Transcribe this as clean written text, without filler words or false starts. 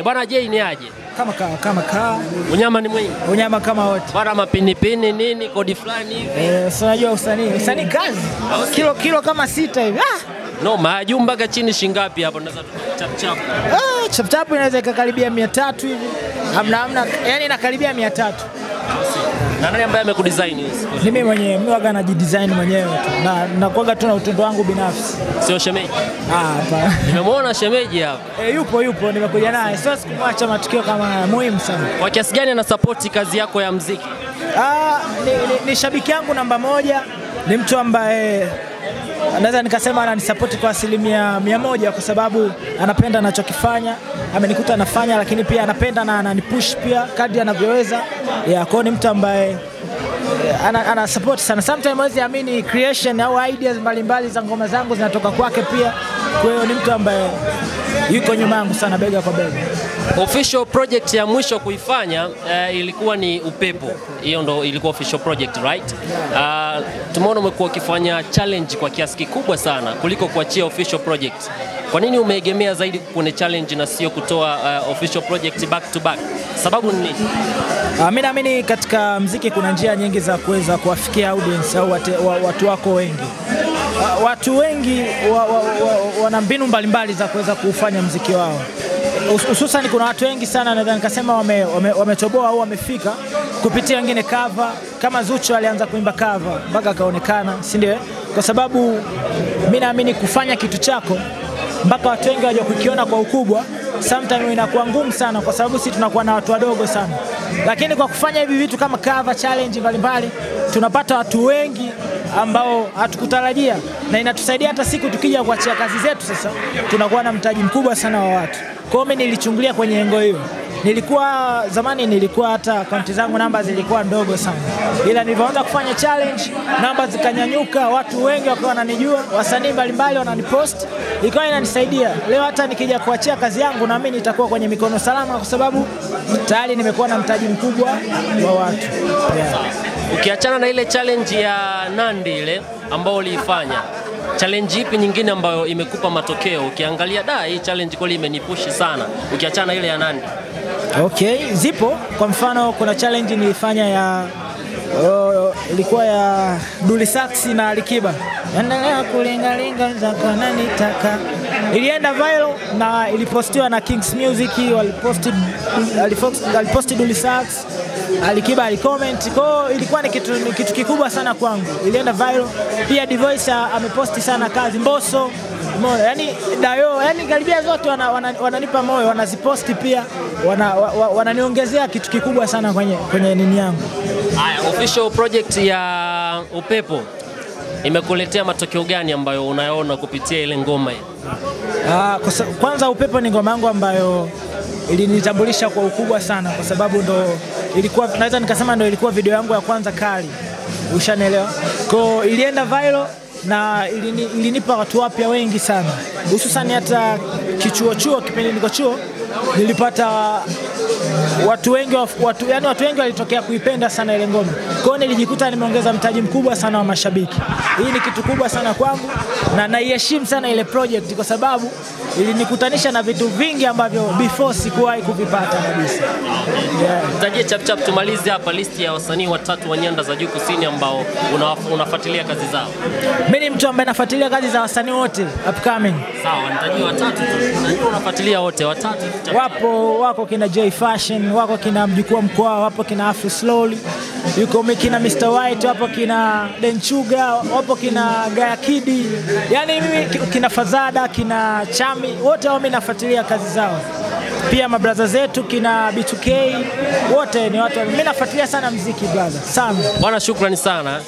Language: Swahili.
Bwana Jay ni aje? Kama kaa. Unyama ni mwingi. Unyama kama wote. Bwana mapinipini nini kodi fulani hivi. Si unajua usanii. Usanii kazi. Kilo kama 6 hivi. No, maji mpaka chini shingapi hapo naweza chap chap. Chap chap inaweza ikakaribia 300 hivi. Hamna, yani inakaribia 300. Na nani ambaye amekudesign hizi? Ni mimi mwenyewe, mimi waga najidesign mwenyewe tu. Na nakuaga tu na utondo wangu binafsi. Sio shemeji? Hapana. Nimemwona shemeji hapa. Yupo nimekuja naye. Sio sikumwacha matukio kama haya, muhimu sana. Kwa kiasi gani ana support kazi yako ya muziki? Ni shabiki yangu namba 1, ni mtu ambaye naweza nikasema ananisupport kwa 100% kwa sababu anapenda anachokifanya, amenikuta anafanya, lakini pia anapenda na ananipush pia kadri anavyoweza. Kwa ni mtu ambaye ana support sana. Sometimes huwezi amini creation au ideas mbalimbali za ngoma zangu zinatoka kwake pia. Kwa hiyo ni mtu ambaye yuko nyuma yangu sana bega kwa bega. Official project ya mwisho kuifanya ilikuwa ni Upepo. Hiyo ndo ilikuwa official project, right? Tumeona umekuwa ukifanya challenge kwa kiasi kikubwa sana kuliko kuachia official project. Kwa nini umeegemea zaidi kwenye challenge na sio kutoa official project back to back? Sababu ni nini? Mimi naamini katika muziki kuna njia nyingi za kuweza kuwafikia audience au watu wako wengi. Watu wengi wana mbinu mbalimbali za kuweza kufanya muziki wao. Hususan kuna watu wengi sana nadhani nikasema wametoboa au wamefika kupitia wengine cover. Kama Zuchu alianza kuimba cover mpaka akaonekana, si ndio? Kwa sababu mimi naamini kufanya kitu chako mpaka watu wengi waje kukiona kwa ukubwa sometimes inakuwa ngumu sana kwa sababu sisi tunakuwa na watu wadogo sana. Lakini kwa kufanya hivi vitu kama cover challenge mbalimbali tunapata watu wengi ambao hatukutarajia, na inatusaidia hata siku tukija kuachia kazi zetu sasa tunakuwa na mtaji mkubwa sana wa watu. Kwa hiyo mimi nilichungulia kwenye engo hiyo. Nilikuwa zamani nilikuwa hata akaunti zangu namba zilikuwa ndogo sana. Ila nilipoanza kufanya challenge namba zikanyanyuka, watu wengi wakawa wananijua, wasanii mbalimbali wananipost, ikawa inanisaidia. Leo hata nikija kuachia kazi yangu na mimi nitakuwa kwenye mikono salama kwa sababu tayari nimekuwa na mtaji mkubwa wa watu. Ukiachana na ile challenge ya Nandi ile ambayo uliifanya, challenge ipi nyingine ambayo imekupa matokeo? Ukiangalia hii challenge kweli imenipush sana, ukiachana ile ya Nandi. Okay, zipo. Kwa mfano kuna challenge nilifanya ya ilikuwa ya Dully Sax na Alikiba. Endelea kulingalinga zako nanitaka. Ilienda viral na ilipostiwa na Kings Music, aliposti Dully Sax, Alikiba alicomment. Kwa ilikuwa ni kitu kikubwa sana kwangu. Ilienda viral. Pia Divoice ameposti sana kazi, Mbosso, yani Dayo, yani karibia zote wananipa moyo, wanaziposti pia, wananiongezea kitu kikubwa sana kwenye nini yangu. Haya, official project ya Upepo imekuletea matokeo gani ambayo unayaona kupitia ile ngoma hii? Kwanza Upepo ni ngoma yangu ambayo ilinitambulisha kwa ukubwa sana kwa sababu ndo ilikuwa, naweza nikasema ndo ilikuwa video yangu ya kwanza kali. Ushanielewa? Kwa ilienda viral na ilinipa watu wapya wengi sana. Hususan hata kichuo kipindi niko chuo nilipata watu wengi, yani watu wengi walitokea kuipenda sana ile ngoma. Kwa hiyo nilijikuta nimeongeza mtaji mkubwa sana wa mashabiki. Hii ni kitu kubwa sana kwangu na naiheshimu sana ile project kwa sababu ilinikutanisha na vitu vingi ambavyo before sikuwahi kuvipata kabisa. Mtajie chap chap tumalize hapa list ya wasanii watatu wa nyanda za juu kusini ambao unafuatilia kazi zao. Mimi ni mtu ambaye nafuatilia kazi za wasanii wote upcoming. Sawa, nitajie watatu tu. Najua unafuatilia wote watatu. Wako kina J Fashion, wako kina Mjukuu Mkoa, wapo kina Afro Slowly, yuko kina Mr White, wapo kina Denchuga, wapo kina Gaya Kidi. Yani mimi kina Fazada, kina Chami, wote hao mimi nafuatilia kazi zao. Pia mabraza zetu kina B2K, wote ni watu mimi nafuatilia sana muziki brother, sana. Bwana shukrani sana.